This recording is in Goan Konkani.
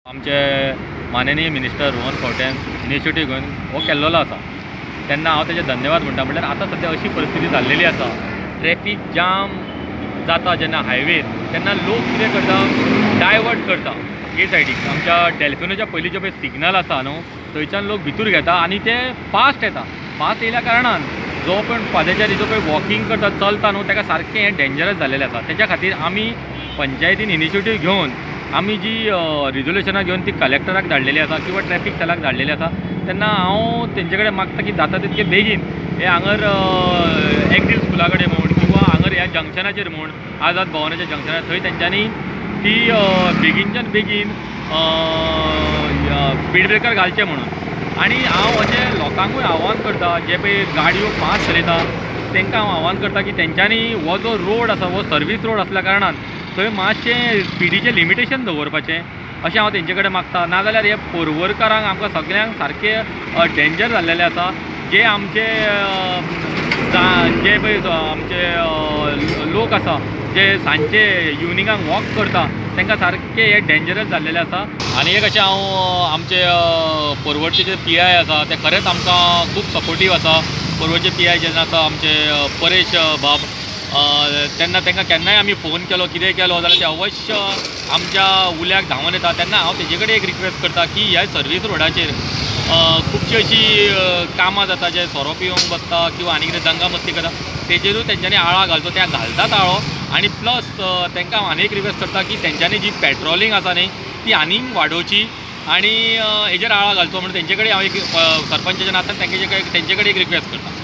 आमचे माननीय मिनिस्टर रोहन खंवटेन इनिशिएटीव घेवन हो केल्लो आसा, तेन्ना हांव तेजे धन्यवाद म्हणटा. म्हणल्यार आतां सद्या अशी परिस्थिती जाल्लेली आसा, ट्रॅफीक जाम जाता जेन्ना हायवेर तेन्ना लोक कितें करता, डायवर्ट करता हे सायडीक. आमच्या डेल्फिनोच्या पयलीं जे पळय सिग्नल आसा न्हू, थंयच्यान लोक भितूर घेता आनी ते फास्ट येता. फास्ट येयल्या कारणान जो पण पादचारी जो पळय वॉकिंग करता, चलता न्हू, ताका सारकें हें डेंजरस जाल्लेलें आसा. तेच्या खातीर आमी पंचायतीन इनिशिएटीव घेवन आमी जी रिजोल्युशनां घेवन ती कलेक्टराक धाडलेली आसा किंवा ट्रॅफीक सेलाक धाडलेली आसा. तेन्ना हांव तेंचे कडेन मागता की जाता तितके बेगीन हे हांगर एग्रील स्कुला कडेन म्हूण किंवा हांगर ह्या जंक्शनाचेर म्हूण, आझाद भवनाच्या जंक्शनार, थंय तेंच्यांनी ती बेगीनच्यान बेगीन स्पीड ब्रेकर घालचे म्हणून. आनी हांव अशें लोकांकूय आव्हान करता, जे पळय गाडयो फास्ट चलयता तांकां हांव आव्हान करता की तेंच्यांनी हो जो रोड आसा हो सर्वीस रोड आसल्या कारणान थंय मातशें स्पिडीचें लिमिटेशन दवरपाचें अशें हांव तेंचे कडेन मागता. नाजाल्यार हे पर्वरकारांक आमकां सगळ्यांक सारकें डेंजर जाल्लेलें आसा. जे आमचे जे पळय आमचे लोक आसा जे सांजचे इवनिंगाक वॉक करता तांकां सारकें हे डेंजरस जाल्लेलें आसा. आनी एक अशें हांव आमचे पर्वरचे जे पी I आसा ते खरेंच आमकां खूब सपोर्टीव आसा. पर्वरचे पी I जेन्ना आसा आमचे परेश बाब, तेन्ना तांकां केन्नाय आमी फोन केलो कितेंय केलो जाल्यार ते अवश्य आमच्या उल्याक धांवन येता. तेन्ना हांव तेजे कडेन एक रिक्वेस्ट करता की ह्या सर्वीस रोडाचेर खुबशी अशी कामां जाता, जे सोरो पिवंक बसता किंवा आनी कितें दंगा मस्ती करता, तेजेरूय तेंच्यांनी आळा घालचो. त्या घालतात आळो. आनी प्लस तांकां हांव आनी एक रिक्वेस्ट करता की तेंच्यांनी जी पेट्रोलिंग आसा न्ही ती आनीक वाडोवची आनी हेजेर आळा घालचो म्हणून तेंचे कडेन हांव एक सरपंचाच्या नात्यान तेंचे कडेन एक रिक्वेस्ट करता.